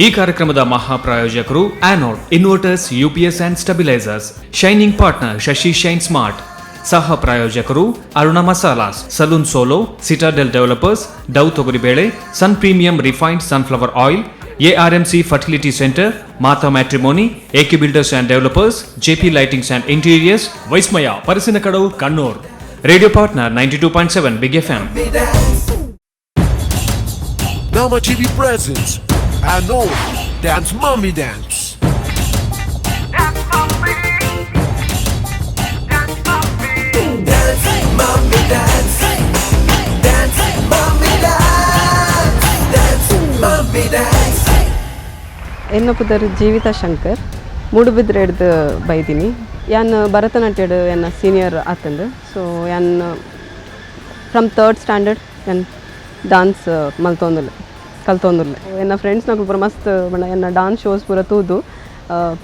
ಈ ಕಾರ್ಯಕ್ರಮದ ಮಹಾಪ್ರಾಯೋಜಕರು Anode inverters, UPS and stabilisers, shining partner Shashi shine smart, ಸಹ ಪ್ರಾಯೋಜಕರು Aruna Masalas, salon solo, citadel developers, Dove ತೊಗರಿಬೇಳೆ, Sun premium refined sunflower oil, ARMC fertility centre, Matha matrimony, AK builders and developers, JP lightings and interiors, Vismaya Parassinikkadavu, Kannur. Radio partner 92.7 big FM. Nama TV presents Anod Dance Mommy Dance. Dance, mommy, dance. Dance, mommy, dance. Dance, mommy, dance. ಎನ್ನ ಪುದರ್ ಜೀವಿತಾ ಶಂಕರ್, ಮೂಡುಬಿದ್ರೆಡ್ದು ಬೈದಿನಿ. ಯಾನ್ ಭರತನಾಟ್ಯಡ್ ಎನ್ನ senior ಆತಂದು. ಸೊ ಯಾನ್ from third standard ಯಾನ್ dance ಮಲ್ತೊಂದುಲ್ಲೆ, ಕಲ್ತೊಂದುಲ್ಲೆ. ಎನ್ನ ಫ್ರೆಂಡ್ಸ್ನಕುಲು ಪೂರ ಮಸ್ತ್ ಪಂಡ ಎನ್ನ ಡಾನ್ಸ್ ಶೋಸ್ ಪೂರ ತೂದು,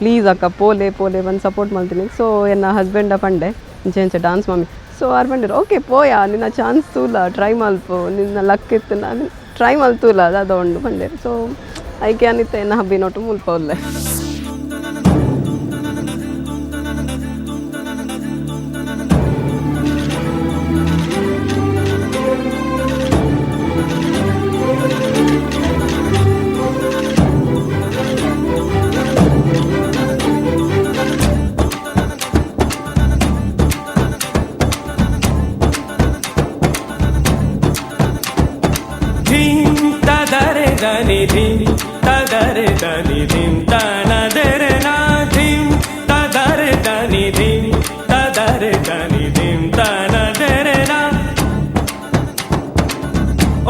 ಪ್ಲೀಸ್ ಅಕ್ಕ ಪೋಲೆ ಪೋಲೆ ಬಂದು ಸಪೋರ್ಟ್ ಮಲ್ತೀನಿ. ಸೊ ಎನ್ನ ಹಸ್ಬೆಂಡ ಪಂಡೆ, ಇಂಚ ಇಂಚ ಡಾನ್ಸ್ ಮಮ್ಮಿ. ಸೊ ಆರ್ ಪಂಡೆರ್, ಓಕೆ ಪೋಯಾ, ನಿನ್ನ ಚಾನ್ಸ್ ತೂಲ, ಟ್ರೈ ಮಲ್ಪು, ನಿನ್ನ ಲಕ್ ಇತ್ತು ನಾನು ಟ್ರೈ ಮಲ್ತೂಲ ದಾದ ಉಂಡು ಪಂಡೆರ್. ಸೊ ಐಕೆ ಅನಿತ್ತ ಎನ್ನ ಹಬ್ಬಿ ನೋಟು ಮುಲ್ಪ ಉಲ್ಲೆ. ಧೀಂ ತದರೆ ಧನಿ ಧೀಂ ತದರೆ ಧನಿ ಧೀಂ ತನದರೆ ನಾ ಧೀಂ ತದರೆ ಧನಿ ಧೀಂ ತದರೆ ಧನಿ ಧೀಂ ತನದರೆ ನಾ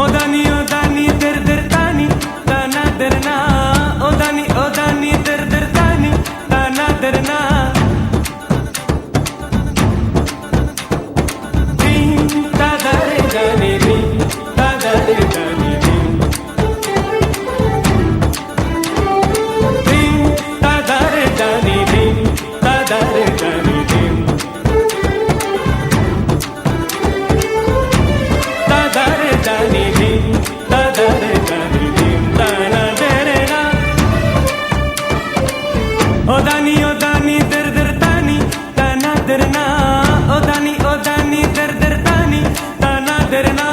ಓ ದಾನಿ ಓ ದಾನಿ there there ತಾನಿ ತನದರ ನಾ ಓ ದಾನಿ ಓ ದಾನಿ there there ತಾನಿ ತನದರ ನಾ ಧೀಂ ತದರೆ ಧನಿ ಧೀಂ ತದರೆ ಧನಿ ಧೀಂ ಧೀಂ ತದರೆ ಧನಿ ಧೀಂ ತದರೆ ಧನಿ ಧೀಂ ತದರೆ ಧನಿ ಧೀಂ ತದರೆ ಧನಿ ಧೀಂ ತನದರೆ ನಾ ओ दानी दर दर तानी ताना दर ना ओ दानी दर दर तानी ताना दर ना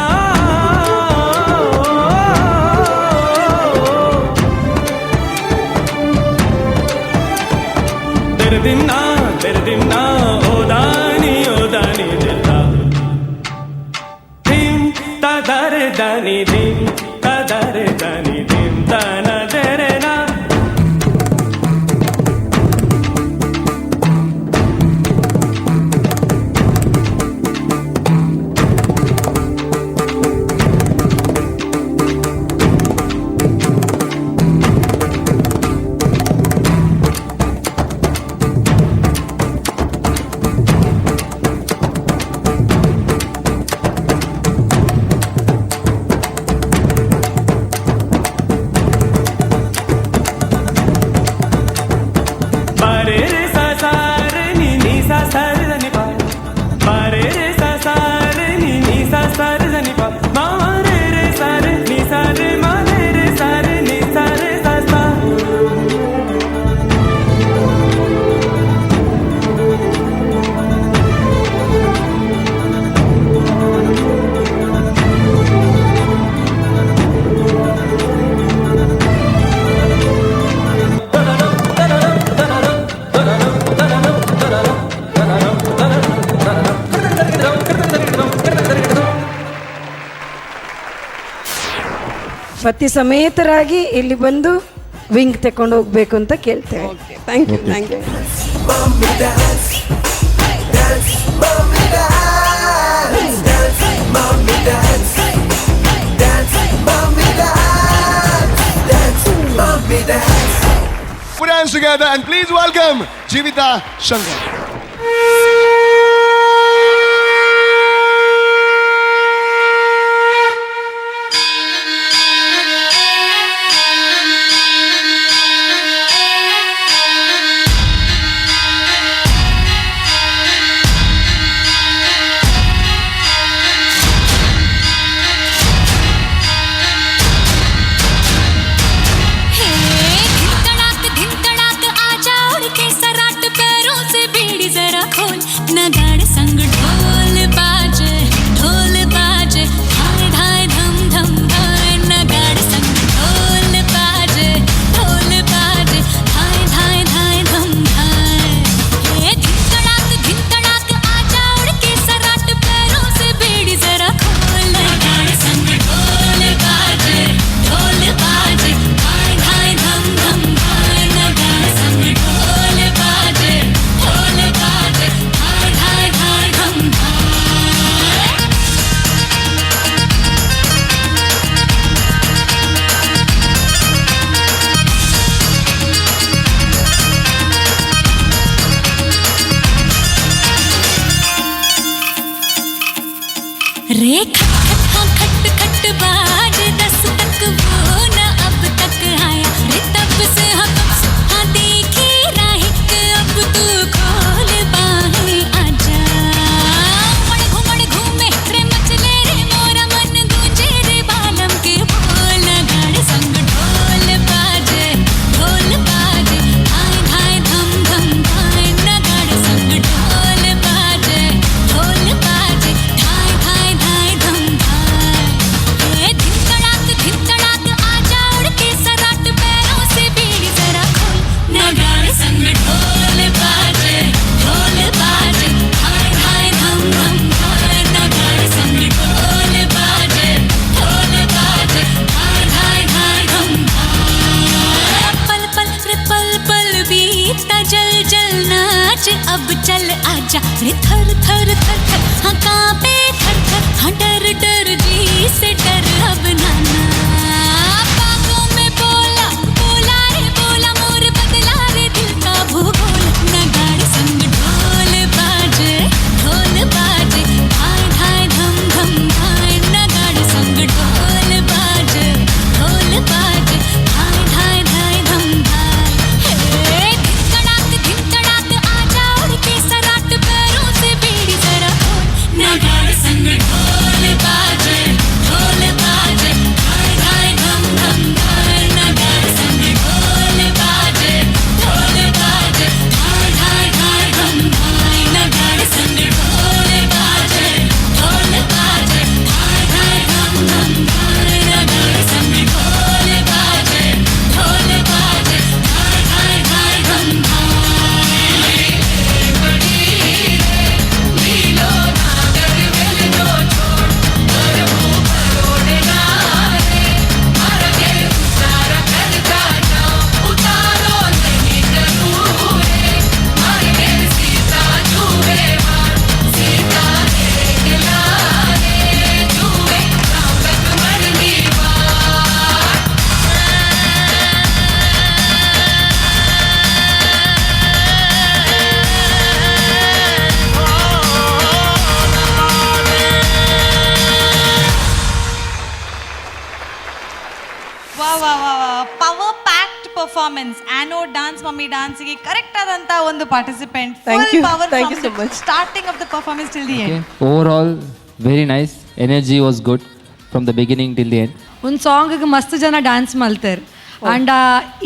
दर दिन ना ओ दानी दिलदा धीम ता दर दानी धीम ता दर दानी धीम ताना दर ना. बारे रे सा सा रे नी नी सा सा रे ध नि पा, बारे रे सा सा रे नी नी सा सा रे ध नि पा, मा मा रे रे सा रे नी सा रे मा रे रे सा रे नी सा रे सा सा. ಪತಿ ಸಮೇತರಾಗಿ ಇಲ್ಲಿ ಬಂದು ವಿಂಗ್ ತಕೊಂಡು ಹೋಗ್ಬೇಕು ಅಂತ ಕೇಳ್ತೇವೆ. Okay, thank you, thank you. Mommy dance. Dance, mommy dance. Dance, mommy dance. Dance, mommy dance. Dance, mommy dance. Put your hands together and please welcome Jeevitha Shankar. Hey. आजा रे थर थर थर थर हाँ कांपे थर थर हाँ डर डर जी से डर अब नाना बागों में बोला बोला रे बोला मोर बदला रे दिल का भूगोल नगाड़ संग ढोल बाजे ढाई ढाई धम धम ढाई नगाड़ संग ढोल बाजे ढाई ढाई ढाई धम ढाई हे धिन तड़ाक आजा उड़ के सराट पैरों से बेड़ी जरा खोल नगाड़ संग ढोल बाजे ढाई ढाई धम धम ढाई नगाड़ संग ढोल बाजे ढाई ढाई ढाई धम ढाई नगाड़ संग ढोल बाजे ढाई ढाई धम धम ढाई नगाड़ संग ढोल बाजे ढाई ढाई ढाई धम ವಾ ವಾ ವಾ ವಾ, power packed performance. Ano dance mummy ಡಾನ್ಸ್ಗೆ correct ಆದಂತ ಒಂದು participant. Thank you. Thank you so much. Starting of the performance till the end. Overall, very nice. Energy was good from the beginning till the end. ಒಂದು ಸಾಂಗ್ಗೆ ಮಸ್ತ್ ಜನ dance ಮಲ್ತಾರೆ and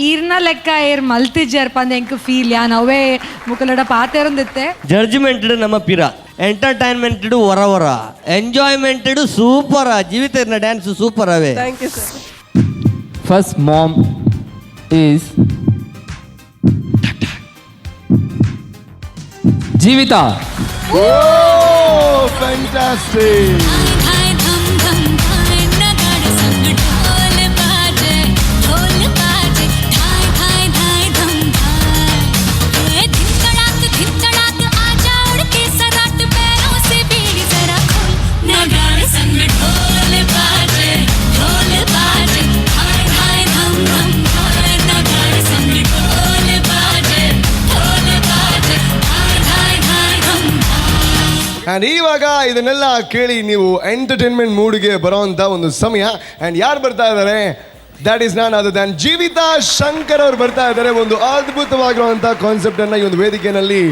ಈರ್ನ ಲೆಕ್ಕ ಏರ್ ಮಲ್ತಿಜ್ಜಾರ್ ಪಂದ್ ಎಂಕ್ ಫೀಲ್ ಯಾನ್ ಅವೇ ಮುಕಲಡ ಪಾತೆರೊಂದಿತ್ತೆ. ಜಡ್ಜ್ಮೆಂಟ್ ನಮ್ಮ ಪಿರ ಎಂಟರ್ಟೈನ್ಮೆಂಟ್ ಹೊರ ಹೊರ ಎಂಜಾಯ್ಮೆಂಟ್ ಸೂಪರ್ ಜೀವಿತ ಡ್ಯಾನ್ಸ್ ಸೂಪರ್ ಅವೇ. Thank you sir. First mom is Jeevitha. Oh, fantastic! ढाई धम धम ढाई नगाड़ संग ढोल बाजे ढाई ढाई ढाई धम ढाई हे धिन तड़ाक आजा उड़ के सराट पैरों से बेड़ी जरा खोल नगाड़ संग ढोल बाजे ढाई ढाई धम धम ढाई नगाड़ संग ढोल बाजे ढाई ढाई ढाई धम ಆ್ಯಂಡ್ ಇವಾಗ ಇದನ್ನೆಲ್ಲ ಕೇಳಿ ನೀವು ಎಂಟರ್ಟೈನ್ಮೆಂಟ್ ಮೂಡ್ಗೆ ಬರೋವಂಥ ಒಂದು ಸಮಯ. ಆ್ಯಂಡ್ ಯಾರು ಬರ್ತಾ ಇದ್ದಾರೆ? That is none other than Jeevitha Shankar ಅವರು ಬರ್ತಾ ಇದ್ದಾರೆ. ಒಂದು ಅದ್ಭುತವಾಗಿರುವಂಥ ಕಾನ್ಸೆಪ್ಟನ್ನು ಈ ಒಂದು ವೇದಿಕೆಯಲ್ಲಿ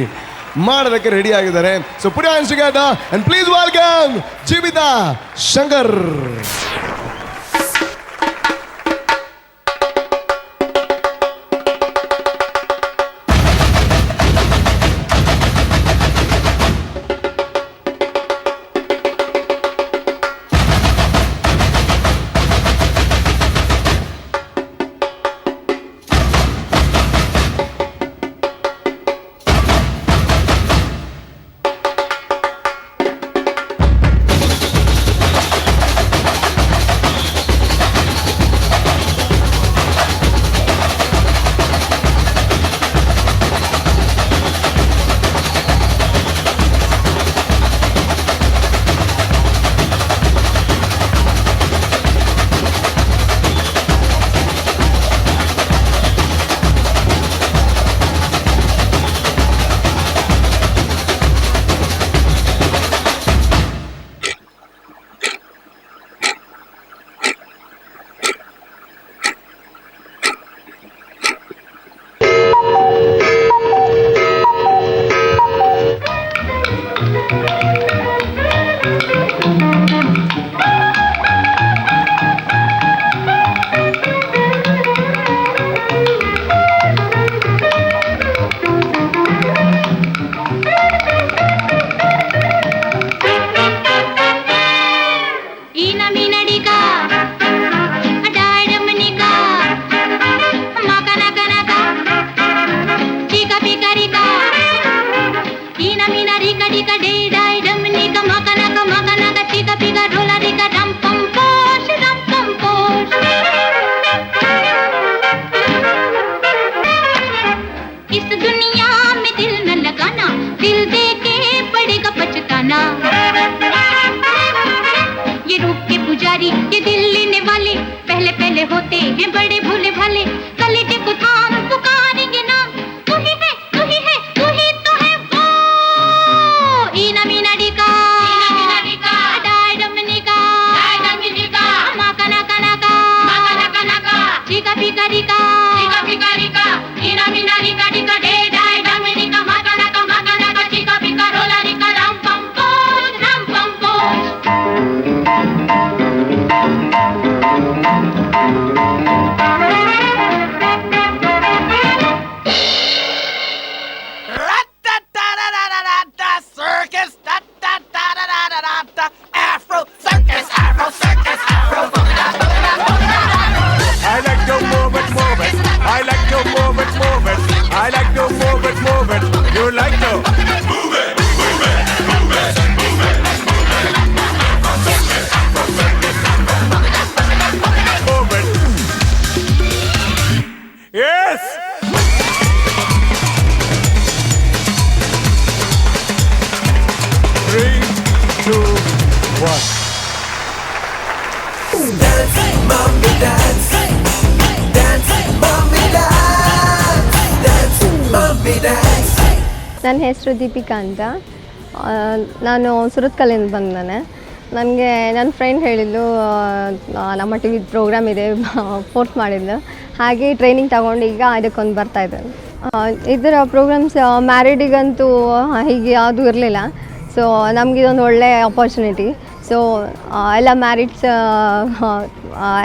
ಮಾಡೋದಕ್ಕೆ ರೆಡಿ ಆಗಿದ್ದಾರೆ. So put hands together and please welcome Jeevitha Shankar. इस दुनिया में दिल न लगाना, दिल दे के बताना। ये रूप के पुजारी, ये दिल लेने वाले, पहले पहले होते हैं बड़े भोले भाले, कलेजे को थाम पुकारेंगे नाम, तू ही है, तू ही है, तू ही तो है वो। ईना मीना डिका, ईना मीना डिका, डाय डोमिनिका, डाय डोमिनिका, माका नाका नाका, माका नाका नाका, चीका पीका रिका, चीका पीका रिका, ईना मीना रिका डिका डे डाय डोमिनिका, माका नाका माका नाका, चीका पीका रोला रिका, राम पम पोज, राम पम pose. Circus, da da da da da da da da, Afro circus, Afro circus, Afro. I like to move it, move it. I like to move it, move it. I like to move it, move it. You like to move it, move it, move it, move it, move it. Yes. Three, two, one. Dance, mommy, dance. Dance, mommy, dance. Dance, mommy, dance. ನನ್ನ ಹೆಸರು ದೀಪಿಕಾ ಅಂತ. ನಾನು ಸುರತ್ಕಲ್ಲಿಂದ ಬಂದಾನೆ. ನನಗೆ ನನ್ನ friend ಹೇಳಿದ್ಲು, ನಮ್ಮ T V programme ಇದೆ, force ಮಾಡಿದ್ಲು. ಹಾಗೆ ಟ್ರೈನಿಂಗ್ ತಗೊಂಡು ಈಗ ಇದಕ್ಕೊಂದು ಬರ್ತಾಯಿದ್ದೇನೆ. ಇದರ ಪ್ರೋಗ್ರಾಮ್ಸ್ ಮ್ಯಾರಿಡಿಗಂತೂ ಹೀಗೆ ಯಾವುದೂ ಇರಲಿಲ್ಲ. ಸೊ ನಮಗಿದೊಂದು ಒಳ್ಳೆಯ ಅಪಾರ್ಚುನಿಟಿ. ಸೊ ಎಲ್ಲ ಮ್ಯಾರಿಡ್ಸ್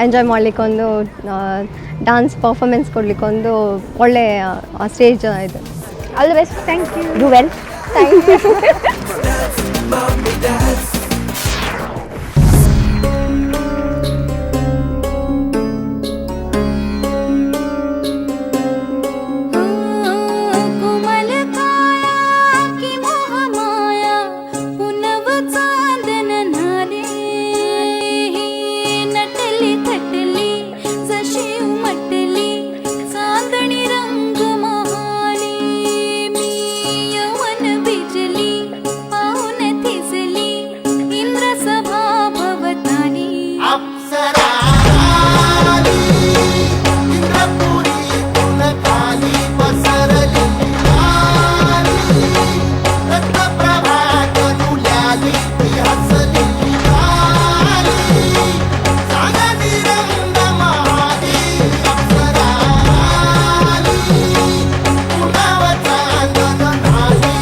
ಎಂಜಾಯ್ ಮಾಡಲಿಕ್ಕೊಂದು, ಡಾನ್ಸ್ ಪರ್ಫಾಮೆನ್ಸ್ ಕೊಡಲಿಕ್ಕೊಂದು ಒಳ್ಳೆಯ ಸ್ಟೇಜ್ ಇದು. All the best. Thank you. Do well. Thank you. Mommy, dance. कोमल काया की मोह माया, पुनव चांदन न्हाले, नटली थटली जशी उमटली, चांदणी रंग महाली, मी यवन बिजली पाहून थिजली, इंद्र सभा भवताली। इंद्रपुरी काली पसरली, रत्नप्रभा कनुल्याली, ती हसली काली, चांदणी रंग महाली, अप्सरा आली, पुनव चांदन न्हाली.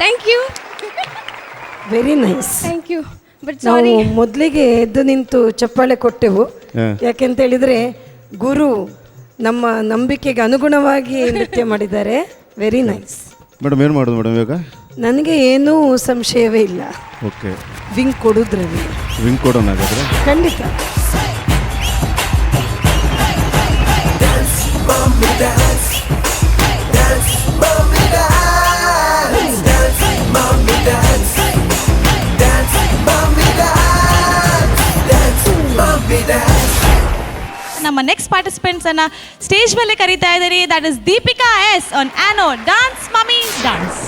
Thank you. Very nice. Thank you. But ನಾವು ಸಾರಿ. ಮೊದಲಿಗೆ ಎದ್ದು ನಿಂತು ಚಪ್ಪಾಳೆ ಕೊಟ್ಟೆವು. ಯಾಕೆಂತ ಹೇಳಿದ್ರೆ ಗುರು ನಮ್ಮ ನಂಬಿಕೆಗೆ ಅನುಗುಣವಾಗಿ ನೃತ್ಯ ಮಾಡಿದ್ದಾರೆ. Very nice. Madam, ಏನು ಮಾಡೋದು ಮೇಡಮ್ ಇವಾಗ? ನನಗೆ ಏನೂ ಸಂಶಯವೇ ಇಲ್ಲ. ಓಕೆ. ವಿಂಗ್ ಕೊಡೋದ್ರಲ್ಲಿ. ವಿಂಗ್ ಕೊಡೋಣ ಹಾಗಾದ್ರೆ. ಖಂಡಿತ. Dance, mommy, dance. Dance, mommy, dance. Dance, mommy, dance. Dance, mommy, dance. Dance, mommy, dance. ನಮ್ಮ ನೆಕ್ಸ್ಟ್ ಪಾರ್ಟಿಸಿಪೆಂಟ್ಸ್ ಅನ್ನ ಸ್ಟೇಜ್ ಮೇಲೆ ಕರೀತಾ ಇದ್ದಾರೆ. That is Deepika S on Anno dance mummy dance.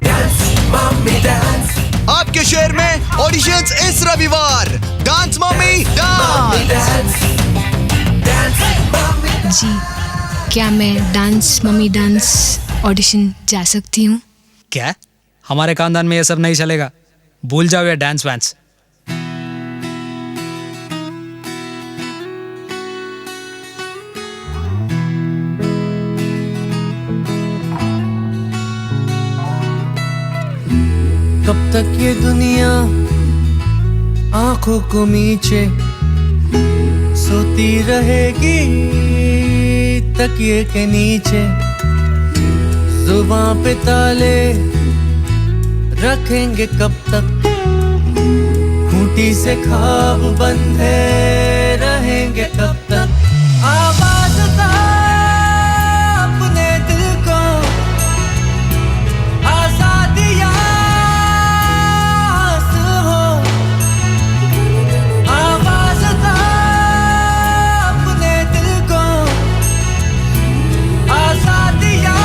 Dance, mommy, dance. आपके शहर में ऑडिशंस इस रविवार, डांस मम्मी डांस। जी, क्या मैं डांस मम्मी डांस ऑडिशन जा सकती हूँ? क्या हमारे खानदान में ये सब नहीं चलेगा। भूल जाओ ये डांस वांस। तक ये दुनिया आंखों को मीचे सोती रहेगी तकिए के नीचे, जुबां पे ताले रखेंगे कब तक, खूंटी से ख्वाब बंधे रहेंगे कब तक। आवाज दा अपने दिल को आजादियां हो, आवाज दा अपने दिल को आजादियां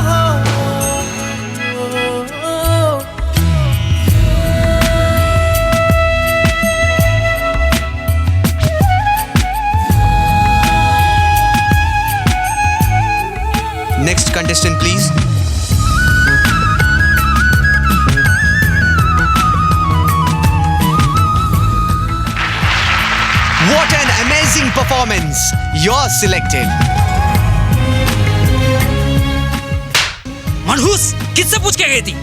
हो। Next contestant, please. What an amazing performance! You're selected. मनहूस, किससे पूछ के गई थी?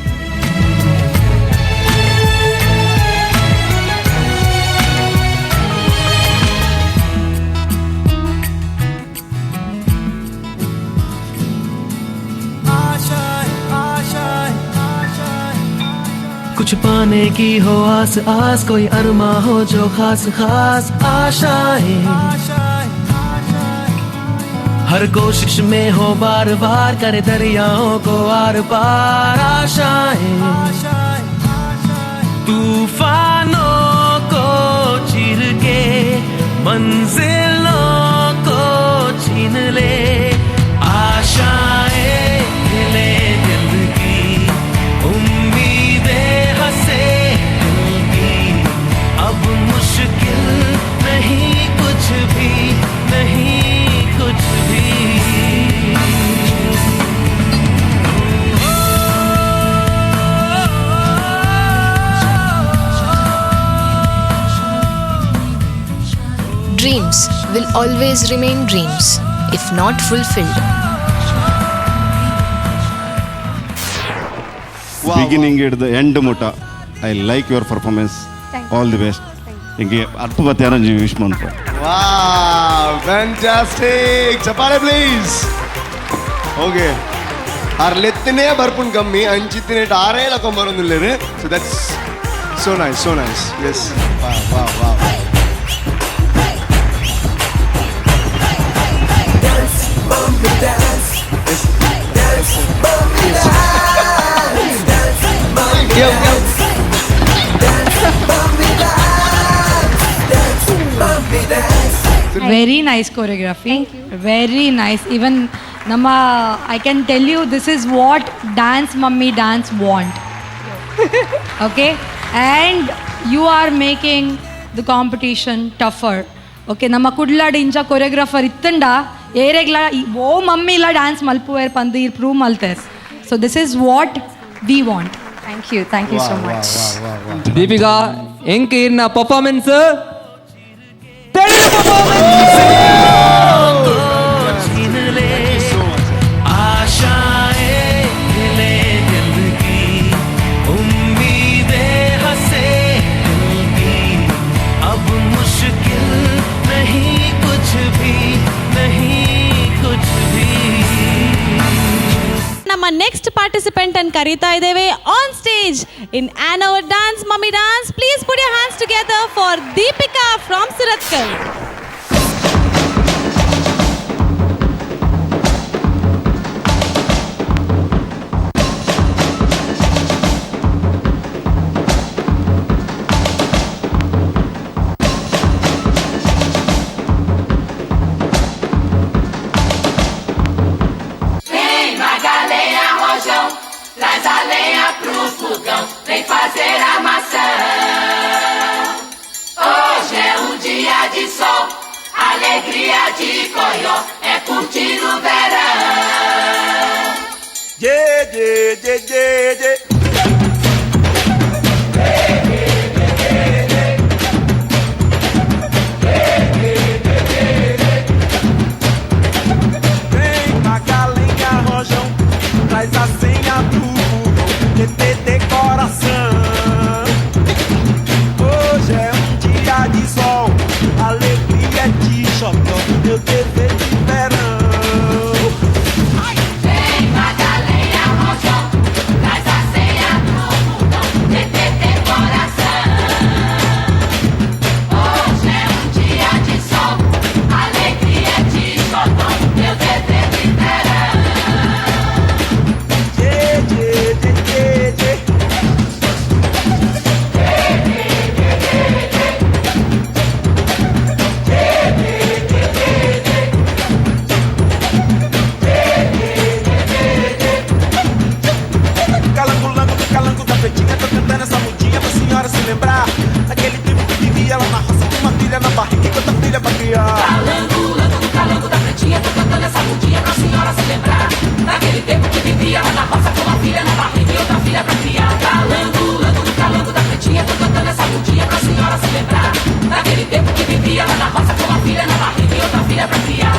कुछ पाने की हो आस आस, कोई अरमा हो जो खास खास आशाएं, हर कोशिश में हो बार बार करे दरियाओं को are पार आशाएं, तूफानों को चीर के मंजिलों को छीन ले, आशाएं खिले दिल की, उम्मीदें हंसे दिल की, अब मुश्किल नहीं कुछ भी, नहीं कुछ भी। Dreams will always remain dreams if not fulfilled. Beginning ಹಿಡ್ದು and ಮುಟ I like your performance. Thank all the best. ಹಿಂಗೆ ಅರ್ಥ ಬತ್ತಾರ ವಿಶ್ ಮಾಡ್ಕೊ. ವಾವ್, ಫ್ಯಾಂಟಾಸ್ಟಿಕ್! ಚಪಾಳೆ ಪ್ಲೀಸ್. ಓಕೆ, ಆರ್ ಲೆತ್ತನೇ ಬರ್ಪುನ್ ಕಮ್ಮಿ ಅಂಚಿತ್ತಿನ ಆರೇ ಲಕೊಂಬರೊಂದಿಲ್ಲೇರು. So that's so nice, so nice. Yes, wow wow wow. Dance, mummy dance. Dance, mummy dance. Dance, mummy dance. Dance, mummy dance. Dance, mummy dance. Very nice choreography, very nice. Even ನಮ್ಮ I can tell you this is what dance mummy dance want. Okay, and you are making the competition tougher. Okay, ನಮ್ಮ ಕುಡ್ಲಾಡ್ ಇಂಚ choreographer ಇತ್ತಂಡ ಏರೆಗ್ಲ ಓ mummy ಇಲ್ಲ dance ಮಲ್ಪುವೇರ್ ಪಂದು ಈರ್ prove ಮಲ್ತೇಸ್. So this is what we want. Thank you, thank you so much. Deepika, ಎಂಕ್ ಇರ್ನ performance छीन ले, आशाएं खिले दिल की, उम्मीदें हंसे दिल की, अब मुश्किल नहीं कुछ भी, नहीं कुछ भी। ನಮ್ಮ ನೆಕ್ಸ್ಟ್ ಪಾರ್ಟಿಸಿಪೆಂಟ್ ಅನ್ನು ಕರೀತಾ ಇದ್ದೇವೆ on stage in ANOVA dance mummy dance. Please put your hands together for Deepika from Surathkal. Vem, Magalenha, rojão, traz a lenha pro fogão, vem fazer armação. Hoje é um dia de sol, alegria de coió, é curtir o verão. Je, je, je, je, je. Vem, Magalenha, rojão, traz a senha pro fogão, que criar. Calango, lango do calango da pretinha, tô cantando essa mudinha pra senhora se lembrar. Naquele tempo que vivia lá na roça com uma filha na barriga e outra filha pra criar. Calango, lango do calango da pretinha, tô cantando essa mudinha pra senhora se lembrar. Naquele tempo que vivia lá na roça com uma filha na barriga e outra filha pra criar.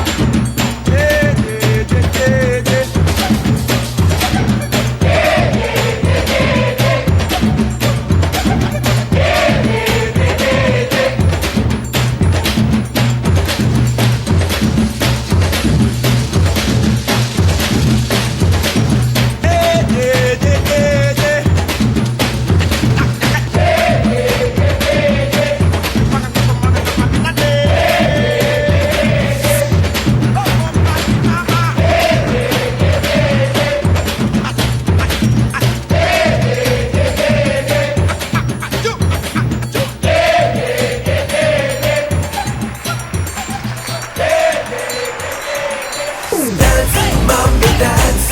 Dance, mommy, dance.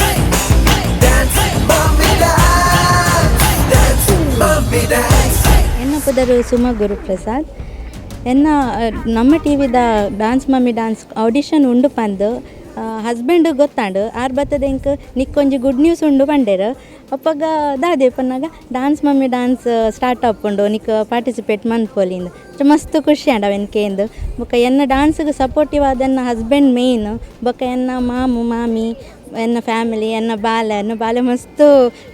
Dance, mommy, dance. Dance, mommy, dance. ಎನ್ನ ಪುದರು ಸುಮಾ ಗುರುಪ್ರಸಾದ್ ಎನ್ನ ನಮ್ಮ T ವಿದ dance mummy dance audition ಉಂಡು ಪಂದು husband ಗೊತ್ತಾಂಡು ಆರ್ ಬತ್ತದ ಎಂಕ್ ನಿಕ್ಕೊಂಜಿ good news ಉಂಡು ಪಂಡೇರು ಅಪ್ಪಗ ದಾದೆ ಪನ್ನಾಗ dance mummy dance start ಆಪುಂಡು ನಿಕ್ participate ಮನ್ಪೊಲಿಂದು ಮಸ್ತ್ ಖುಷಿ ಆಂಡ್ ಅವೆನ್ ಕೇಂದು ಬೊಕ್ಕ ಎನ್ನ ಡಾನ್ಸ್ಗೆ ಸಪೋರ್ಟಿವ್ ಆದ ಎನ್ನ ಹಸ್ಬೆಂಡ್ ಮೇನ್ ಬೊಕ್ಕ ಎನ್ನ ಮಾಮು ಮಾಮಿ ಎನ್ನ ಫ್ಯಾಮಿಲಿ ಎನ್ನ ಬಾಲೆ ಎನ್ನ ಬಾಲೆ ಮಸ್ತ್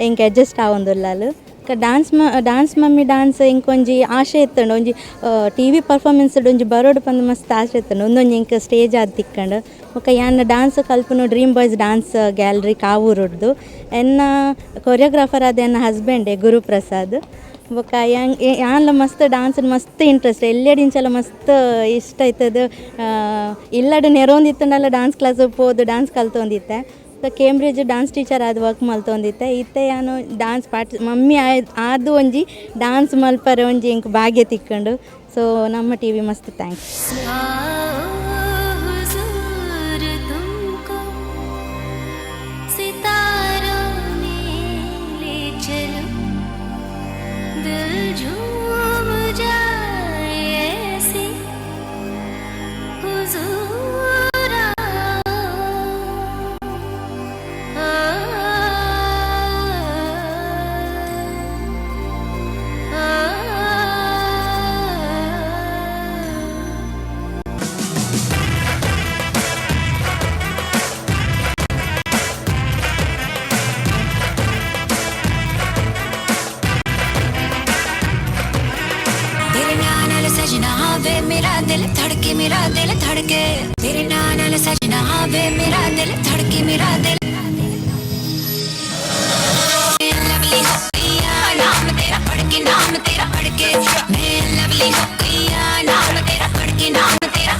ಎಂಕ್ ಅಡ್ಜಸ್ಟ್ ಆವೊಂದುಲ್ಲಾಲು ಡಾನ್ಸ್ ಡಾನ್ಸ್ ಮಮ್ಮಿ ಡಾನ್ಸ್ ಇಂಕೊಂಜಿ ಆಶೆ ಇತ್ತಂಡು ಒಂಜಿ T V performance ಒಂಜಿ ಬರೋಡು ಪಂದ್ ಮಸ್ತ್ ಆಶೆ ಇತ್ತಂಡು ಒಂದೊಂಜಿ ಇಂಕ್ ಸ್ಟೇಜ್ ಆದ್ ತಿಕ್ಕಂಡು ಬೊಕ್ಕ ಯಾನ್ ಡಾನ್ಸ್ ಕಲ್ಪುನು ಡ್ರೀಮ್ ಬಾಯ್ಸ್ ಡಾನ್ಸ್ ಗ್ಯಾಲರಿ ಕಾವೂರುಡ್ದು ಎನ್ನ ಕೊರಿಯೋಗ್ರಾಫರ್ ಆದ ಎನ್ನ ಹಸ್ಬೆಂಡೆ ಗುರುಪ್ರಸಾದ್ ಬೊಕ್ಕ ಯಾನ್ಲ ಮಸ್ತ್ ಡಾನ್ಸ್ ಮಸ್ತ್ ಇಂಟ್ರೆಸ್ಟ್ ಎಲ್ಲೆಡಿಂಚಲ ಮಸ್ತ್ ಇಷ್ಟ ಆಯ್ತದ ಇಲ್ಲಡ್ ನೆರೊಂದಿತ್ತಂಡಲ ಡಾನ್ಸ್ ಕ್ಲಾಸ್ ಪೋದು ಡಾನ್ಸ್ ಕಲ್ತೊಂದಿತ್ತೆ Cambridge dance teacher ಆದ್ ವರ್ಕ್ ಮಲ್ತೊಂದಿತ್ತೆ ಇತ್ತೆ ಯಾನು ಡಾನ್ಸ್ ಪಾರ್ಟ್ ಮಮ್ಮಿ ಆದು ಒಂಜಿ ಡಾನ್ಸ್ ಮಲ್ಪರೆ ಒಂಜಿ ಎಂಕ್ ಭಾಗ್ಯ ತಿಕ್ಕಂಡು ಸೊ ನಮ್ಮ ಟಿ ವಿ ಮಸ್ತ್ thanks. हुजूर तुमको सितारों में ले चलो दिल झूम जाए ऐसे हुजूर तेरे नाल सजना वे मेरा दिल धड़के मेरा दिल धड़के तेरे नाल सजना वे मेरा दिल धड़के मेरा दिल लवली हो गईया नाम तेरा पढ़ के नाम तेरा पढ़ के मैं लवली हो गईया नाम तेरा पढ़ के नाम तेरा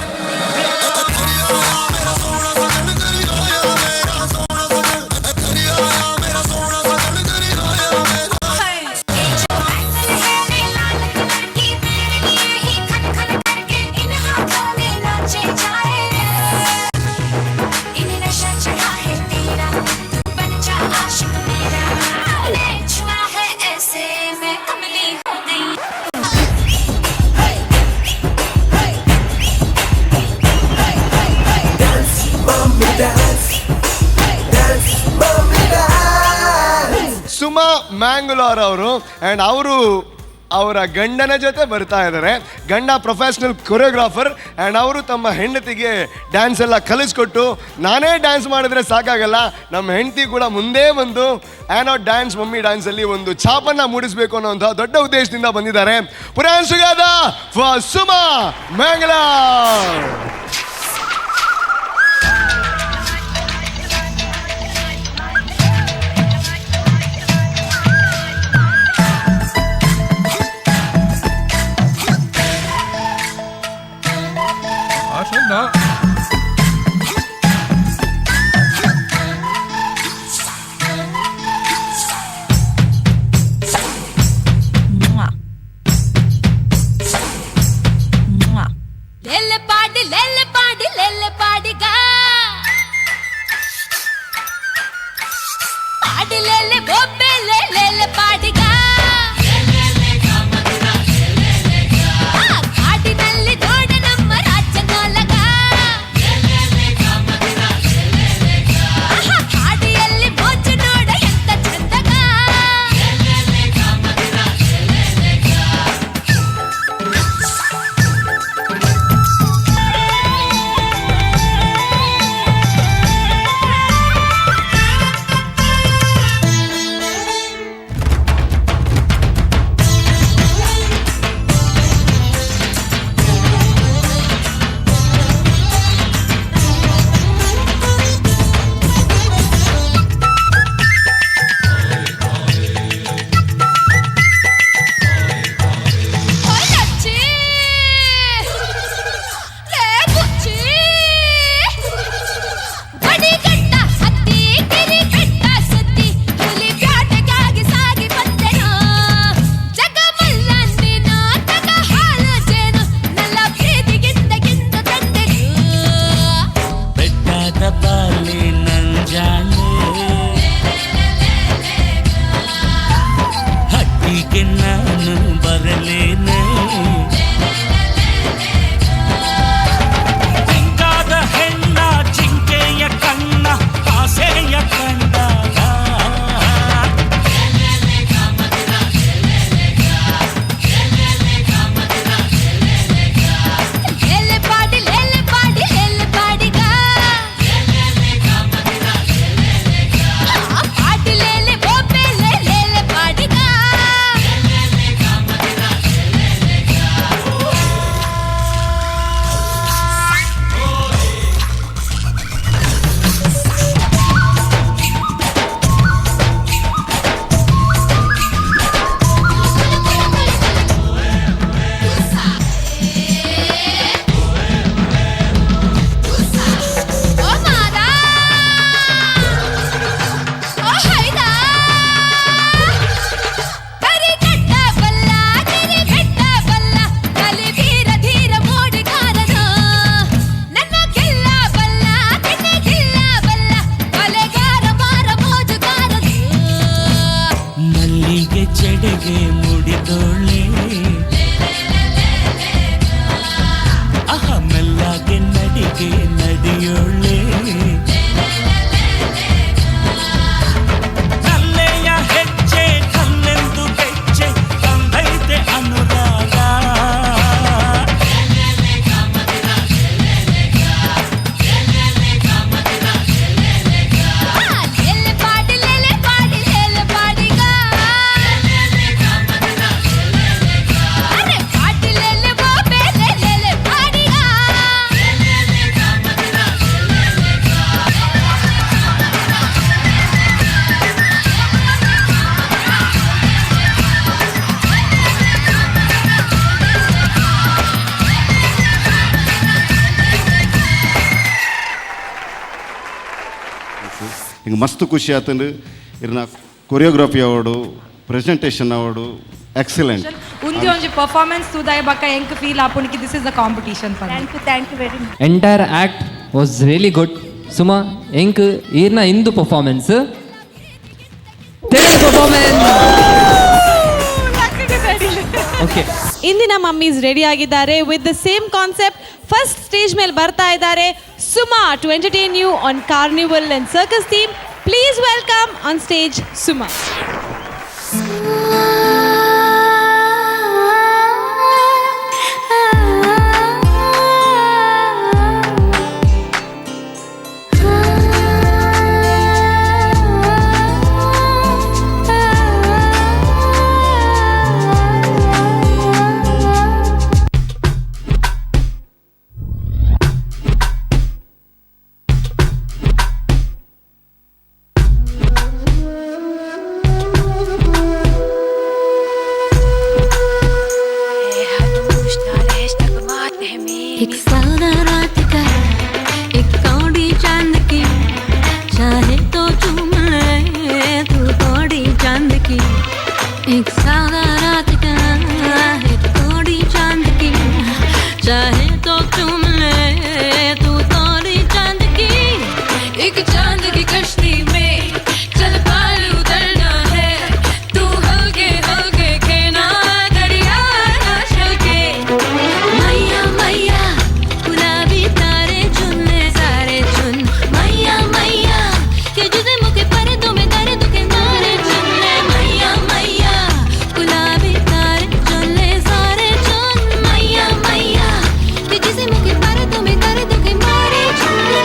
इन्हें नशा चढ़ा है तेरा तू बन जा आशिक मेरा छुआ है ऐसे मैं कमली हो गई। Dance, mommy, dance. Dance, mommy, dance. Suma Mangalore ಅವರು ಆ್ಯಂಡ್ ಅವರು ಅವರ ಗಂಡನ ಜೊತೆ ಬರ್ತಾ ಇದ್ದಾರೆ. ಗಂಡ professional choreographer and ಅವರು ತಮ್ಮ ಹೆಂಡತಿಗೆ ಡ್ಯಾನ್ಸ್ ಎಲ್ಲ ಕಲಿಸ್ಕೊಟ್ಟು ನಾನೇ ಡ್ಯಾನ್ಸ್ ಮಾಡಿದ್ರೆ ಸಾಕಾಗಲ್ಲ, ನಮ್ಮ ಹೆಂಡತಿ ಕೂಡ ಮುಂದೆ ಬಂದು ಆ್ಯನೋ ಡ್ಯಾನ್ಸ್ ಮಮ್ಮಿ ಡ್ಯಾನ್ಸಲ್ಲಿ ಒಂದು ಛಾಪನ್ನು ಮೂಡಿಸಬೇಕು ಅನ್ನೋಂಥ ದೊಡ್ಡ ಉದ್ದೇಶದಿಂದ ಬಂದಿದ್ದಾರೆ. ಪುರಾನ್ ಸುಗಾದ ಫಾರ್ ಸುಮಾ ಮ್ಯಾಂಗ್ಲಾರ್. ಲೆಲ್ಲ ಪಾಡಿ ಲೆಲ್ಲ ಪಾಡಿ ಲೆಲ್ಲ ಪಾಡಿಗ ಪಾಡಿ ಲೆಲ್ಲೆ ಬೊಬ್ಬೆ ಲೆಲ್ಲೆ ಪಾಡಿಗ ಕಾಡಿನಲ್ಲಿ ನೋಡ ನಮ್ಮ ರಾಜ್ಯ. ಹಾಗೆ ನಡಿಗೆ ನಡಿಯೋಳೆ. ನಲ್ಲೆಯ ಹೆಜ್ಜೆ ಕಲ್ಲೆಂದು ಗೆಜ್ಜೆ ತಂದೈತೆ ಅನುರಾಗ. ಹಿಂಗೆ ಮಸ್ತ್ ಖುಷಿ ಆತಂಡು. ಇರ್ನ choreography award, presentation award excellent. ಉಂದಿ ಒಂಜಿ ಪರ್ಫಾರ್ಮೆನ್ಸ್ ತೂದಾಯ ಬಕ್ಕ ಎಂಕ್ ಫೀಲ್ ಆಪುಂಡು this is the competition. Thank you, thank you very much. Entire act was really good. Suma ಎಂಕ್ ಈರ್ನ ಇಂದು performance, third performance. Okay, ಇಂದಿನ ಮಮ್ಮೀಸ್ ರೆಡಿ ಆಗಿದ್ದಾರೆ with the same concept. First stage ಮೇಲೆ ಬರ್ತಾ ಇದ್ದಾರೆ Suma to entertain you on carnival and circus theme. Please welcome on stage Suma. एक सादा रात का एक कौड़ी चांद की, चाहे तो चूम ले तू कौड़ी चांद की। एक सादा रात का एक कौड़ी चांद की, चाहे तो चूम ले तू कौड़ी चांद की। एक चांद की कश्ती में चल पार उतरना है, तू हल्के हल्के खेना दरिया ना छलके। मैया मैया गुलाबी तारे चुन ले सारे चुन, मैया मैया के जुदे मुके पर तुम्हें दर्द के मारे चुन ले। मैया मैया गुलाबी तारे चुन ले सारे चुन, मैया मैया के जिसे मुके पर तुम्हें दर्द के मारे चुन ले।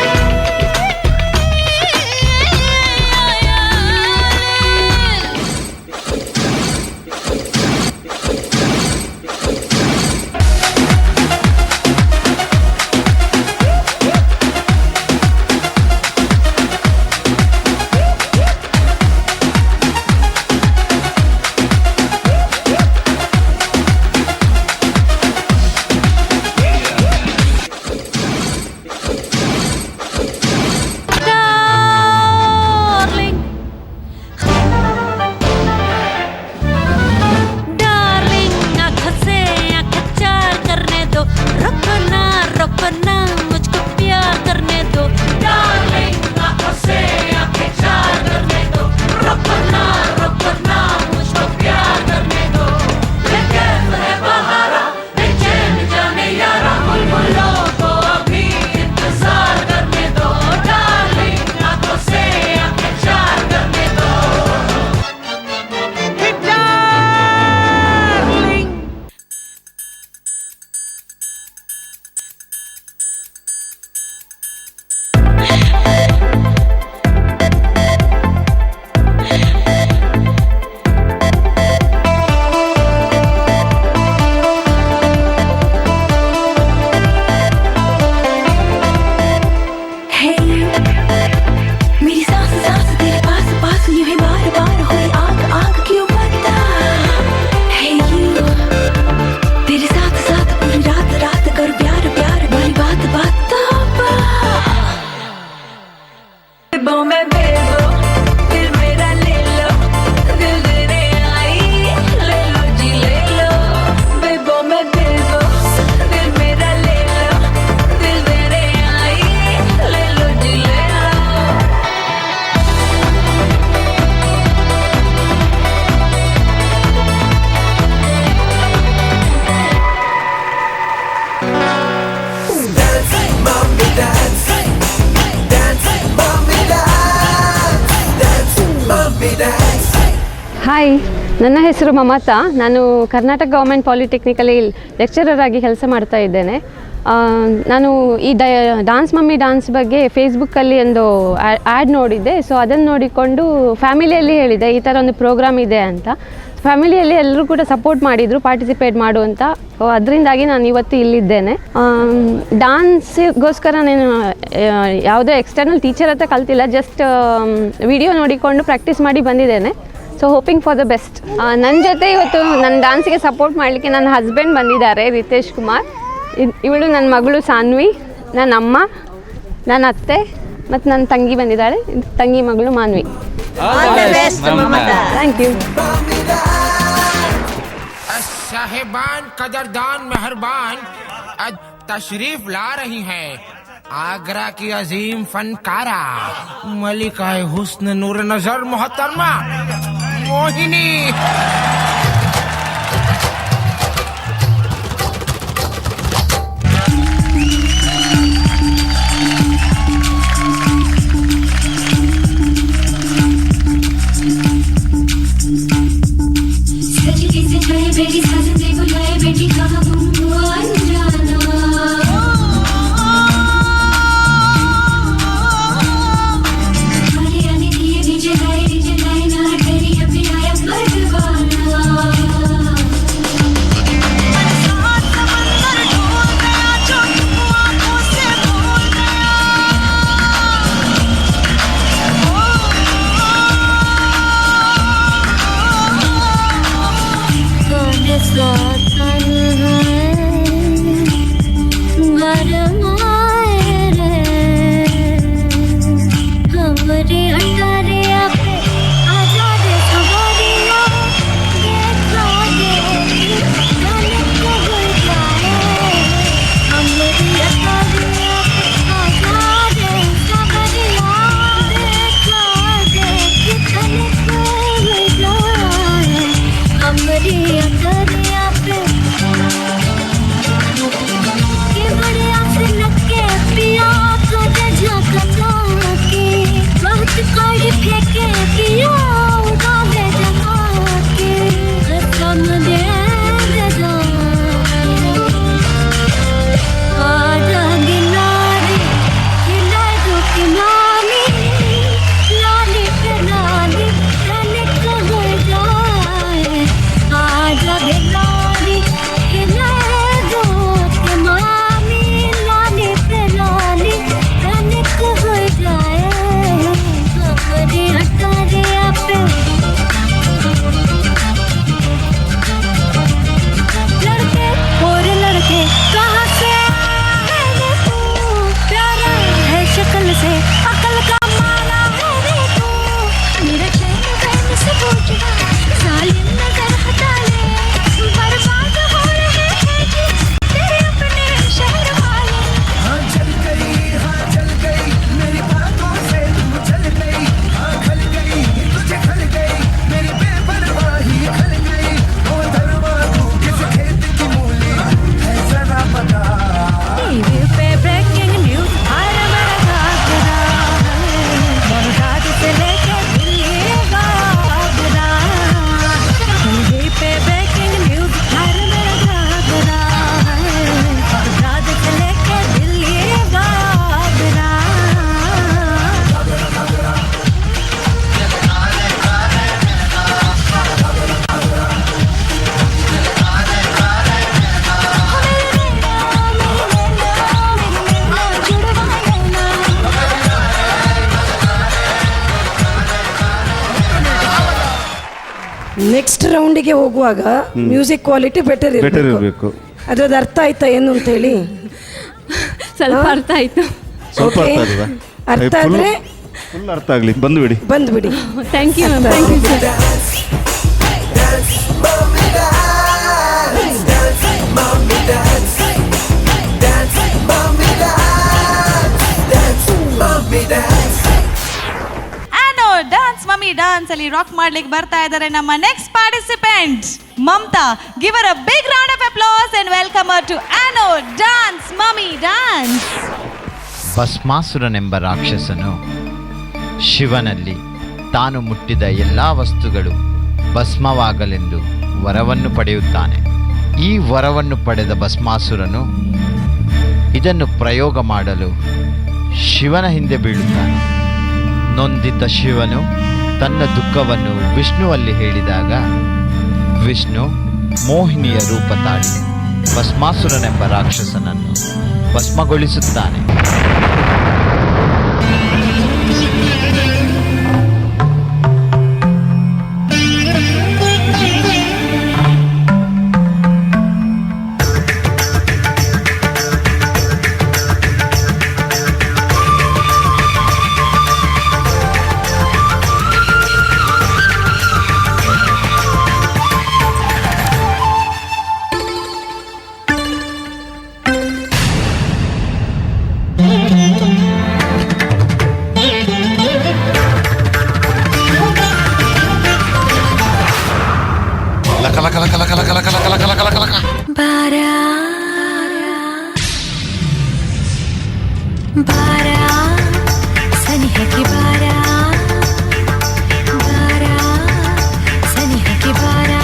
Darling, darling, आँख से आँख चार करने दो, रुकना रुकना मुझको प्यार करने दो। डार्लिंग, आँख से आँख चार करने दो, रुकना रुकना मुझको प्यार करने दो। ये कैफ है बहारा, बेचैन जाने यारा, बुलबुलों को अभी इंतजार करने दो। डार्लिंग, आँखों से आँखें चार करने दो। डार्लिंग। ಹಾಯ್, ನನ್ನ ಹೆಸರು ಮಮತಾ. ನಾನು ಕರ್ನಾಟಕ ಗೌರ್ಮೆಂಟ್ ಪಾಲಿಟೆಕ್ನಿಕಲ್ಲಿ ಲೆಕ್ಚರರ್ ಆಗಿ ಕೆಲಸ ಮಾಡ್ತಾ ಇದ್ದೇನೆ. ನಾನು ಈ ಡಾನ್ಸ್ ಮಮ್ಮಿ ಡಾನ್ಸ್ ಬಗ್ಗೆ ಫೇಸ್ಬುಕ್ಕಲ್ಲಿ ಒಂದು ಆ್ಯಡ್ ನೋಡಿದ್ದೆ. ಸೊ ಅದನ್ನು ನೋಡಿಕೊಂಡು ಫ್ಯಾಮಿಲಿಯಲ್ಲಿ ಹೇಳಿದೆ ಈ ಥರ ಒಂದು ಪ್ರೋಗ್ರಾಮ್ ಇದೆ ಅಂತ. ಫ್ಯಾಮಿಲಿಯಲ್ಲಿ ಎಲ್ಲರೂ ಕೂಡ ಸಪೋರ್ಟ್ ಮಾಡಿದರು ಪಾರ್ಟಿಸಿಪೇಟ್ ಮಾಡು ಅಂತ. ಅದರಿಂದಾಗಿ ನಾನು ಇವತ್ತು ಇಲ್ಲಿದ್ದೇನೆ. ಡಾನ್ಸಿಗೋಸ್ಕರ ನಾನು ಯಾವುದೇ ಎಕ್ಸ್ಟರ್ನಲ್ ಟೀಚರ್ ಹತ್ರ ಕಲ್ತಿಲ್ಲ, ಜಸ್ಟ್ ವಿಡಿಯೋ ನೋಡಿಕೊಂಡು ಪ್ರಾಕ್ಟೀಸ್ ಮಾಡಿ ಬಂದಿದ್ದೇನೆ. So hoping for the best. ನನ್ನ ಜೊತೆ ಇವತ್ತು ನನ್ನ ಡಾನ್ಸಿಗೆ ಸಪೋರ್ಟ್ ಮಾಡಲಿಕ್ಕೆ ನನ್ನ ಹಸ್ಬೆಂಡ್ ಬಂದಿದ್ದಾರೆ, ರಿತೇಶ್ ಕುಮಾರ್. ಇವಳು ನನ್ನ ಮಗಳು ಸಾನ್ವಿ, ನನ್ನ ಅಮ್ಮ, ನನ್ನ ಅತ್ತೆ ಮತ್ತು ನನ್ನ ತಂಗಿ ಬಂದಿದ್ದಾಳೆ, ತಂಗಿ ಮಗಳು ಮಾನ್ವಿ. Thank you. साहेबान कदरदान मेहरबान तशरीफ ला रही हैं आगरा की अजीम फनकारा मलिका हुस्न नूर नजर मोहतरमा मोहिनी. बेटी साजन ने बुलाए, बेटी कहाँ गुम हुआ अनजाना। आने आने दिए भी जलाए भी जलाए, ना डरी अभी आया परवाना। ನೆಕ್ಸ್ಟ್ ರೌಂಡಿಗೆ ಹೋಗುವಾಗ ಮ್ಯೂಸಿಕ್ ಕ್ವಾಲಿಟಿ ಬೆಟರ್ ಬೆಟರ್ ಇರಬೇಕು. ಅದ್ರದ್ದು ಅರ್ಥ ಆಯ್ತಾ ಏನು ಅಂತ ಹೇಳಿ? ಸ್ವಲ್ಪ ಅರ್ಥ ಆಯ್ತು. ಸ್ವಲ್ಪ ಅರ್ಥ ಆಗಿದೆ. ಅರ್ಥ ಆದ್ರೆ ಫುಲ್ ಅರ್ಥ ಆಗಲಿ, ಬಂದುಬಿಡಿ ಬಂದುಬಿಡಿ. Thank you ma'am, thank you sir. Dance mummy dance ಅಲ್ಲಿ ರಾಕ್ ಮಾಡ್ಲಿಕ್ಕೆ ಬರ್ತಾ ಇದ್ದಾರೆ ನಮ್ಮ next participant Mamata. Give her a big round of applause and welcome her to ಆನೋ dance mummy dance. ಭಸ್ಮಾಸುರನೆಂಬ ರಾಕ್ಷಸನು ಶಿವನಲ್ಲಿ ತಾನು ಮುಟ್ಟಿದ ಎಲ್ಲ ವಸ್ತುಗಳು ಭಸ್ಮವಾಗಲೆಂದು ವರವನ್ನು ಪಡೆಯುತ್ತಾನೆ. ಈ ವರವನ್ನು ಪಡೆದ ಭಸ್ಮಾಸುರನು ಇದನ್ನು ಪ್ರಯೋಗ ಮಾಡಲು ಶಿವನ ಹಿಂದೆ ಬೀಳುತ್ತಾನೆ. ನೊಂದಿದ್ದ ಶಿವನು ತನ್ನ ದುಃಖವನ್ನು ವಿಷ್ಣುವಲ್ಲಿ ಹೇಳಿದಾಗ ವಿಷ್ಣು ಮೋಹಿನಿಯ ರೂಪ ತಾಳಿ ಭಸ್ಮಾಸುರನೆಂಬ ರಾಕ್ಷಸನನ್ನು ಭಸ್ಮಗೊಳಿಸುತ್ತಾನೆ. ಲಕ ಲಕ ಲಕ ಲಕ ಲಕ ಲಕ ಲಕ ಲಕ ಲಕ ಲಕ ಲಕ. ಬಾರಾ ಬಾರಾ ಸನಿಹಕ್ಕೆ ಬಾರಾ ಬಾರಾ ಸನಿಹಕ್ಕೆ ಬಾರಾ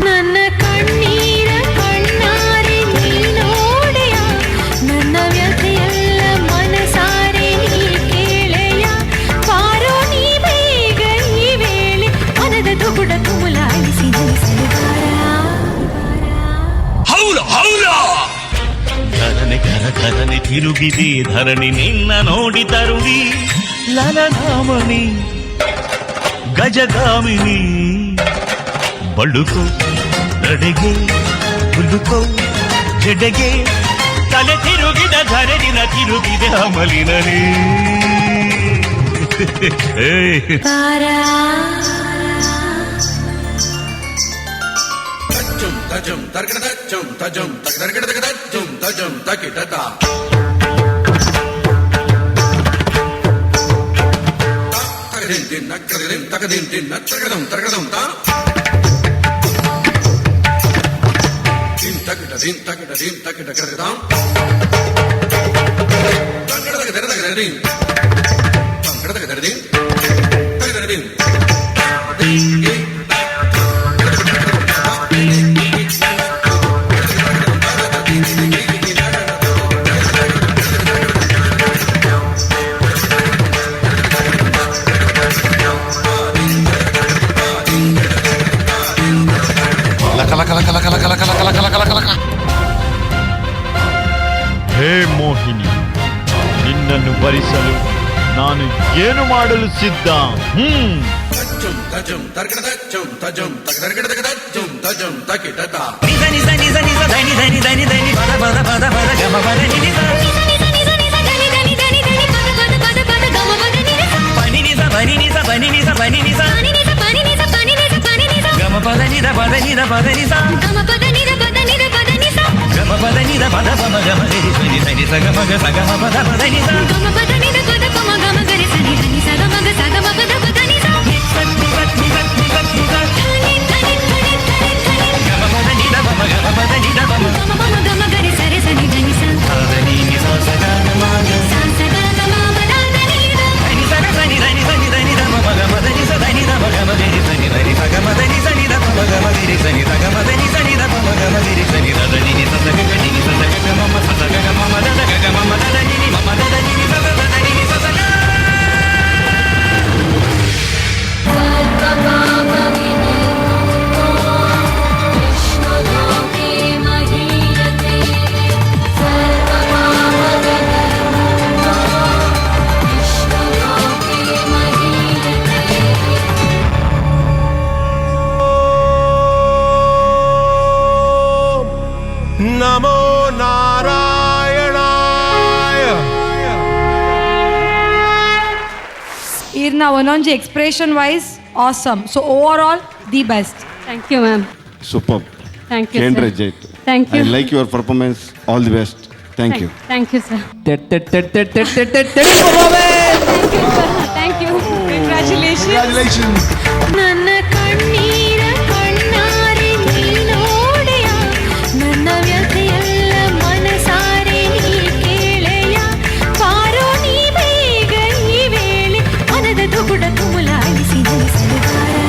ನನ್ನ ಕಣ್ಣೀರ ಕಣ್ಣಾರೆ ನೀನೋಡೆಯ ನನ್ನ ವ್ಯಥೆಯೆಲ್ಲ ಮನಸಾರೆ ನೀ ಕೇಳೆಯ ಬಾರೋ ನೀ ಬೇಗ ಈ ವೇಳೆ ಮನದ ದುಗುಡ ತುಮುಲಾಯಿಸಿ ನಲಿಸಲು ಬಾರಾ. ಹೌಲ ಹೌಲ ಧರಣಿ ಘರ ಘರನೆ ತಿರುಗಿದೆ ಧರಣಿ ನಿನ್ನ ನೋಡಿ ತರುಣಿ ಲಲನಾಮಣಿ ಗಜಗಾಮಿನಿ ಬಳುಕು ನಡೆಗೆ ಹುಲುಕೋ ಜಡೆಗೆ ತಲೆ ತಿರುಗಿದ ಧರಣಿನ ತಿರುಗಿದೆ ಅಮಲಿನನೇ. ಬಾರಾ ತಜ್ಜಂ ತಜಂ ತರ್ಕಡ ತಜ್ಜಂ ತಜಂ ತರ್ಕಡ ತಕ ತಜ್ಜಂ ತಜಂ ತಕಿಟ ತ. ತಕದಿನ್ ದಿನ್ ನಕ್ಕದಿನ್ ತಕದಿನ್ ದಿನ್ ನತ್ತರ್ಕದಂ ತರ್ಕದಂ ತ. ದಿನ್ ತಕಿಟ ದಿನ್ ತಕಿಟ ದಿನ್ ತಕಿಟ ಕರ್ಕದಂ. ತರ್ಕಡ ತಕ ದರ ತಕ ದರ ದಿನ್. ತಂಕಡ ತಕ ದರ ದಿನ್. ತಕ ದರ ದಿನ್. ದಿನ್ ದಿನ್. ಲಕ ಲಕ ಲಕ ಲಕ ಲಕ ಲಕ ಲಕ ಲಕ ಲಕ ಲಕ ಲಕ. ಹೇ ಮೋಹಿನಿ, ನಿನ್ನನ್ನು ವರಿಸಲು ನಾನು ಏನು ಮಾಡಲು ಸಿದ್ಧ. ತಜ್ಜಂ ತಜಂ ತರ್ಕಡ ತಜ್ಜಂ ತಜಂ ತರ್ಕಡ ತಕ ತಜ್ಜಂ ತಜಂ ತಕಿಟ ತ. ನಿಜ ನಿಜ ನಿಜ ನಿಜ ಧನಿ ಧನಿ ಧನಿ ಧನಿ ಪದ ಪದ ಪದ ಪದ ಗಮ ಪದ ನಿ ನಿಜ ಪನಿ ನಿಜ ಪನಿ ನಿಜ ಪನಿ ನಿಜ ಪನಿ ನಿಜ ಗಮ ಪದ ನಿದ ಪದ ನಿದ ಪದ ನಿಜ ಗಮ ಪದ ನಿದ ಪದ ಪಮ ಗಮ ಗರಿ ಸನಿ ಸನಿ ಸ ಗಮ ಗ ಸ ಗಮ ಪದ ಪದ ನಿಜ ಗಮ ಪದ ನಿದ ಪಮ ಗಮ ಪದ ನಿದ ಪಮ ಪದ ನಿ ನಿ ಸ ಸ ಗ ಗ ಮ ಗ ಧನಿ ಸ ಗ ಸ ನಿ ಧನಿ ಸ ನಿ ಧನಿ the ಮ ಮ ಗ ಮ ಧ ನಿ ಸ ಧ ನಿ the ಮ ಗ ಮ ಗರಿ ಸ ನಿ ಧನಿ ಸ ಗ ಮ ಧ ನಿ ಸ ನಿ the ಪ ಮ ಗ ಮ ಗರಿ ಸ ನಿ ಸ ಗ ಮ ಧ ನಿ ಸ ನಿ the ಪ ಮ ಗ ಮ ಗರಿ ಸ ನಿ the ಧ ನಿ ನಿ ಸ ಸ ಗ ಗ ನಿ ನಿ ಸ ಸ ಗ ಗ ಮ ಮ ಸ ಸ ಗ ಗ ಮ ಮ the the ಗ ಗ ಮ ಮ the the ನಿ ನಿ ಮ ಮ the the ನಿ ನಿ ಸ ಸ the the ನಿ ನಿ ಸ ಸ ಗ. ನಮೋ ನಾರಾಯಣಾಯ. ಈರ್ನ ಒಂದೊಂಜಿ expression wise awesome. So overall the best. Thank you ma'am. Super. Thank you ಕೇಂದ್ರ ಜೈತ್. Thank you. I like your performance. All the best. Thank you. Thank you sir. Thank you. Congratulations. ನನ್ನ ಕಣ್ಣೀರ ಕಣ್ಣಾರೆ ನೀನೋಡೆಯ ನನ್ನ ವ್ಯಥೆಯೆಲ್ಲ ಮನಸಾರೆ ನೀ ಕೇಳೆಯ ಬಾರೋ ನೀ ಬೇಗ ಈ ವೇಳೆ ಮನದ ದುಗುಡ ತುಮುಲಾಯಿಸಿ ನಲಿಸಲು ಬಾರಾ.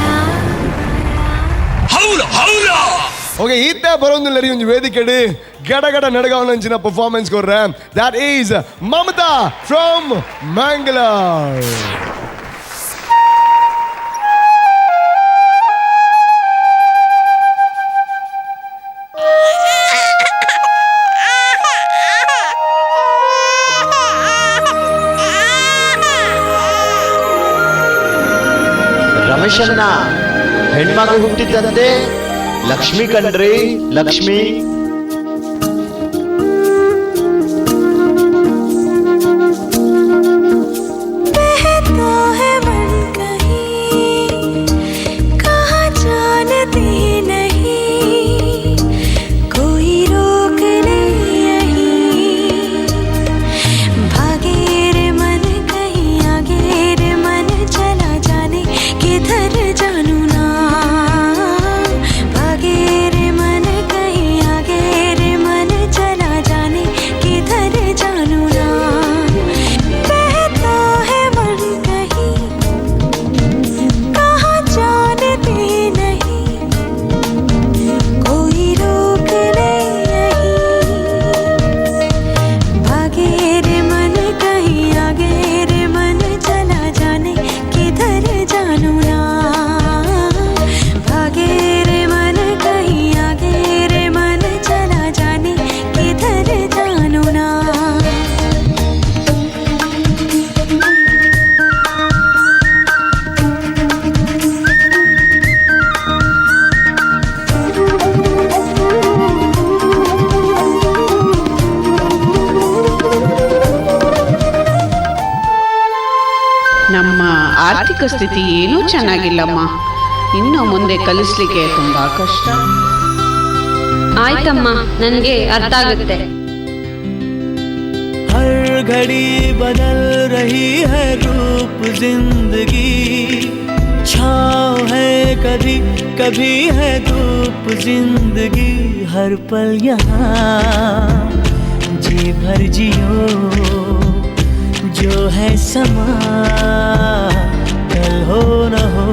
ಇತ್ತೆ ಬರೋದಿಲ್ಲ ರೀ ಒಂದು ವೇದಿಕೆಡ್ ಗಡ ಗಡ ನಡಗಾವನಂಚಿನ ಪರ್ಫಾರ್ಮೆನ್ಸ್ ಕೊರ್ರೆ. That is Mamata from Mangalore. ರಮೇಶಣ್ಣ, ಹೆಣ್ಮಗು ಹುಟ್ಟಿದ್ದಂತೆ. ಲಕ್ಷ್ಮಿ ಕಣ್ರಿ, ಲಕ್ಷ್ಮಿ. बहता है मन कहीं, कहाँ जानती नहीं, कोई रोक नहीं यहीं। भागे रे मन कहीं आगे रे मन चला जाने किधर जानू ना। भागे रे मन कहीं आगे रे मन चला जाने किधर जानू ना। बहता है मन कहीं, कहाँ जानती नहीं, कोई रोक नहीं यहीं। भागे रे मन कहीं आगे रे मन चला जाने किधर जानू ना। भागे रे मन कहीं आगे रे मन चला जाने किधर जानू ना। ನಮ್ಮ ಆರ್ಥಿಕ ಸ್ಥಿತಿ ಏನೂ ಚೆನ್ನಾಗಿಲ್ಲಮ್ಮ. ಇನ್ನು ಮುಂದೆ ಕಲಿಸ್ಲಿಕ್ಕೆ ತುಂಬಾ ಕಷ್ಟ. ಆಯ್ತಮ್ಮ, ನನಗೆ ಅರ್ಥ ಆಗುತ್ತೆ. हर घड़ी बदल रही है रूप जिंदगी, छाँव है कभी कभी है धूप जिंदगी। हर पल यहाँ जी भर जियो, जो है समा कल हो न हो।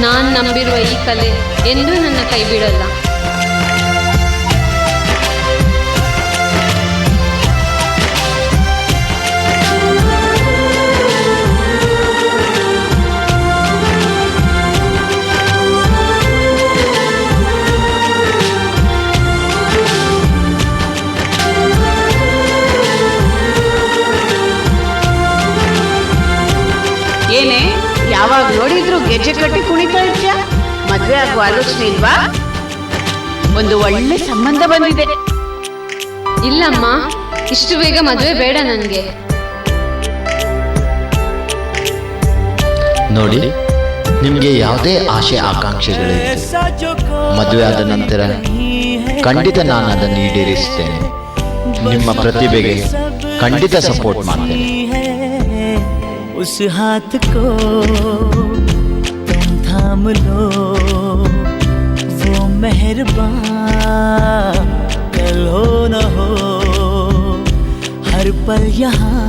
ನಾನ್ ನಂಬಿರುವ ಈ ಕಲೆ ಎಂದೂ ನನ್ನ ಕೈ ಬಿಡಲ್ಲ. ಏನೇ ಯಾವಾಗ ನೋಡಿದ್ರು ಗೆಜ್ಜೆ ಕಟ್ಟಿ ಕುಣಿತಾ ಇರ್ತೀಯ? ಮದ್ವೆ ಆಗುವ ಆಲೋಚನೆ ಇಲ್ವಾ? ಒಂದು ಒಳ್ಳೆ ಸಂಬಂಧ ಬಂದಿದೆ. ಇಲ್ಲಮ್ಮ, ಇಷ್ಟು ಬೇಗ ಮದುವೆ ಬೇಡ ನನಗೆ. ನೋಡಿ, ನಿಮಗೆ ಯಾವುದೇ ಆಶೆ ಆಕಾಂಕ್ಷೆಗಳಿತ್ತು ಮದುವೆ ಆದ ನಂತರ ಖಂಡಿತ ನಾನು ಅದನ್ನು ಈಡೇರಿಸುತ್ತೇನೆ. ನಿಮ್ಮ ಪ್ರತಿಭೆಗೆ ಖಂಡಿತ ಸಪೋರ್ಟ್ ಮಾಡ್ತೇನೆ. उस हाथ को तुम थाम लो, वो मेहरबान कल हो न हो। हर पल यहाँ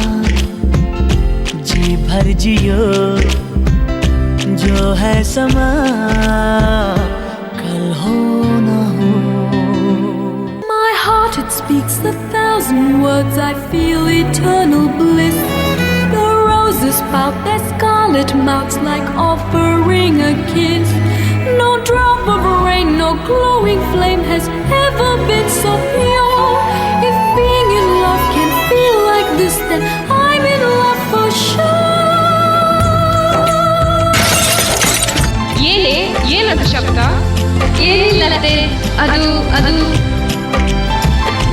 जी भर जियो, जो है समा कल हो न हो। My heart, it speaks a thousand words. I feel eternal bliss. The roses pout their scarlet mouths like offering a kiss. No drop of rain, no glowing flame has ever been so pure. If being in love can feel like this, then I'm in love for sure. ಏನೇ ಏನದು ಶಬ್ದ? ಏನಿಲ್ಲತ್ತೆ, ಅದು ಅದು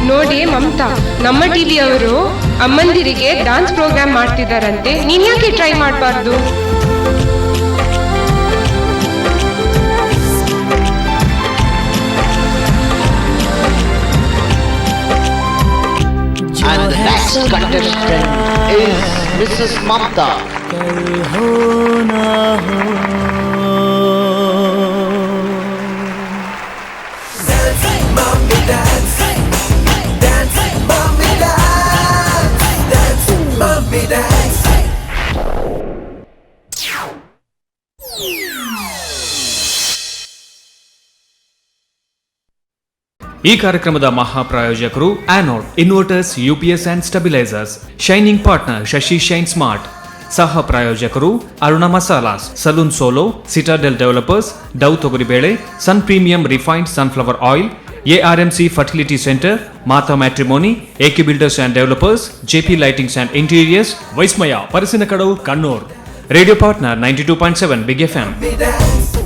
ನೋಡಿ ಮಮತಾ, ನಮ್ಮ ಟಿವಿಯವರು ಅಮ್ಮಂದಿರಿಗೆ dance programme ಮಾಡ್ತಿದ್ದಾರಂತೆ, ನೀನ್ ಯಾಕೆ try ಮಾಡಬಾರ್ದು? And the next contestant is Mrs. Mamta. कल हो ना हो। Mommy dance, dance, mommy dance, dance, mommy dance. ಈ ಕಾರ್ಯಕ್ರಮದ ಮಹಾಪ್ರಾಯೋಜಕರು Anode inverters, UPS and stabilisers, shining partner Shashi Shine Smart, ಸಹ ಪ್ರಾಯೋಜಕರು Aruna masalas, salon solo, Citadel developers, Dove ತೊಗರಿಬೇಳೆ, Sun Premium refined sunflower oil, ARMC fertility centre, Mata matrimony, AK builders and developers, JP lightings and interiors, Vismaya Parassinikkadavu, Kannur. Radio partner 92.7 Big FM. Dance.